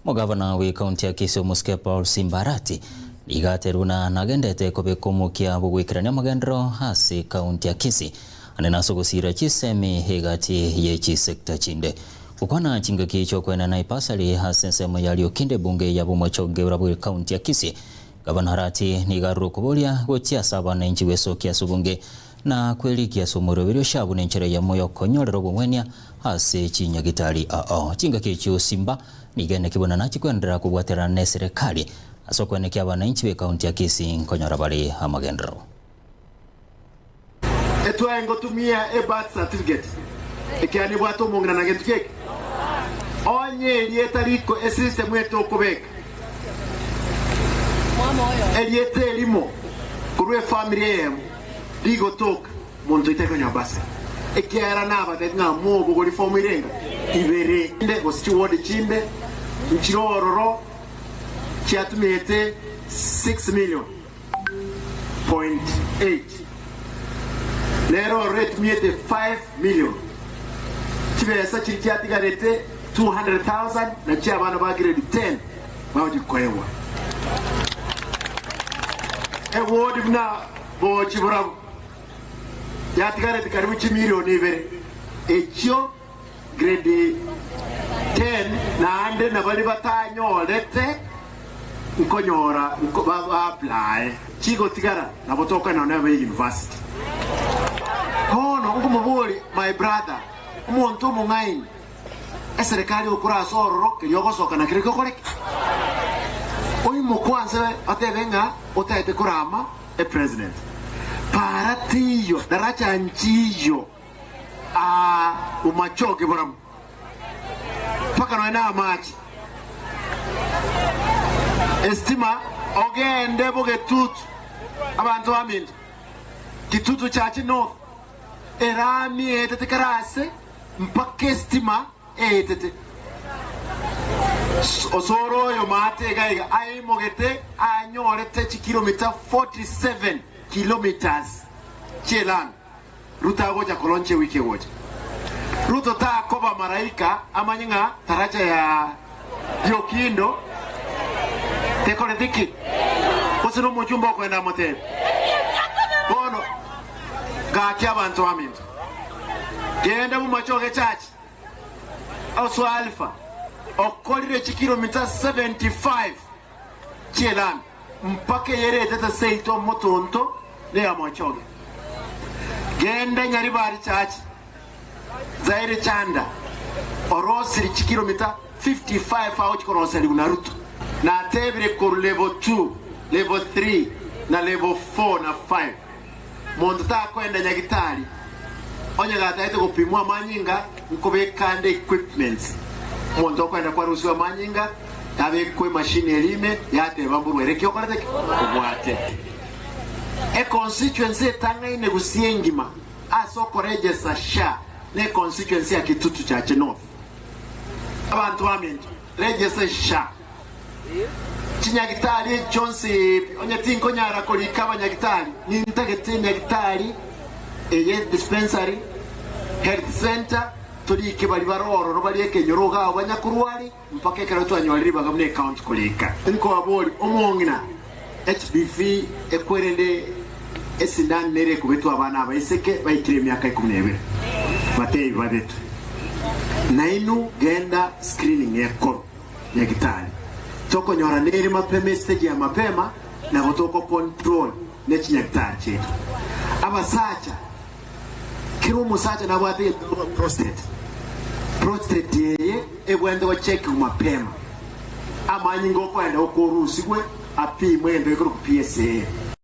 Omogavana bw'ekaunti ya Kisii Omosike Paul Simba Arati nigo aterire buna nagendete kobeka omokia bw'ogoikerania amagenderero ase ekaunti ya Kisii ande nase ogosiira chisemi egati ye chisecta chinde. Gokwana chingaki chi'okoenana epasari ase ensemo ya Riokindo ebunge ya Bomochonge bw'ekaunti ya Kisii, Gavana Arati nigo arure okoboria gochia ase abananchi gwesokia ase obonge na kwerikia ase omoroberio Shabu nenchera eyemo y'okonyorera obong'wenia ase chinyagitari ao. Chingaki echio Simba nigo eneki buna nachie kwenderera kobwaterana neserekari ase okwenekia abananchi b'ekaunti ya Kisii nkonyora bare amagenderero. Etwae ngotumia e birth certificate ekiagera nebwate omong'ina na gento kieke. Onye erieta riko esystem etokobeka erieta erimo korwa efamiri eyemo rigotoka monto oitari konyora bursary ekiagera nabatebie ng'a mobogori form irenga ibere. Inde gose chiward chinde nchire ororo chiatumiete 6 million. 0.8 nero ororo etumiete 5 million chibesa chiria chiatigarete 200,000 nachio abana ba grade 10 bagochia koegwa eward buna bochi borabu yatigarete karibu chimilion ibere echio Grade 10 naende na baria batanyorete nkonyora ba apply chigotigara nabo tokoenda nonye be university. Bono nkomoboria my brother omonto omong'aini eserekari okore ase ororo keria ogosoka na keria okore ki? Oimoke anse otebe ng'a otagete korama epresident. Para teiyo daracha nchiyo. Aa omachoge borabu mpaka nonya na amache, esitima ogende bogetutu abanto baminto Kitutu Church North erami eetete kera ase mpaka esitima eetete. Osoro oyo maate iga iga aimogete anyorete chikilomita 47 kilometers chi'elami. Ruto agocha koroncha ewiki egocha. Ruto takoba maraika amanye ng'a taracha ya riokindo tekoreti ki? Gose nomochumba okoenda amotebie. Bono gaki abanto baminto, genda momachoge chache osoe Alpha okorire chikilomita 75 chi'elami. Mpaka eyeretete seito omotonto neyamochoge. Genda Nyaribari Chache, Zaire Chanda, orosiri chikilomita 55 agochia koroserigwa na Ruto. Natebire korwa level 2, level 3 na level 4 na 5 monto takoenda nyagitari onye gatagete gopimwa amanyinga nkobeka ande equipments omonto okoenda kwarusiwa amanyinga yabekwa emachine eria ime yateba mborwaire ki okorete ki obwate. Econstituency etang'aine gusii engima ase okoregesa SHA ne econstituency ya Kitutu Chache North. Abanto baminto regesa SHA. Chinyagitari echi chionsi pi, onye tinkonyara korika abanyagitari, nintagete enyagitari eye dispensary, health centre, torike baria bare ororo baria ekenyoro iga abwo banyakorwari mpaka ekero twanyorire ribaga buna ecounty korika. Nkobaboria, omong'ina, HBV ekwerende esindani nere ekobetwa abana abaiseke baikire emiaka ikomi na ebere, batebi babetwe. Nainwe genda screening ekorwe. Nyagitari. Tokonyora nere mapema estage ya mapema nabo toko control ne chinyagitari chiaito. Abasacha kera omosacha nabwate egento gekorwa prostate. Prostate eye ebwenerete gochekiwa mapema. Amanyinga okoenda gokorusigwe apimwe egento gekorokwa PSA.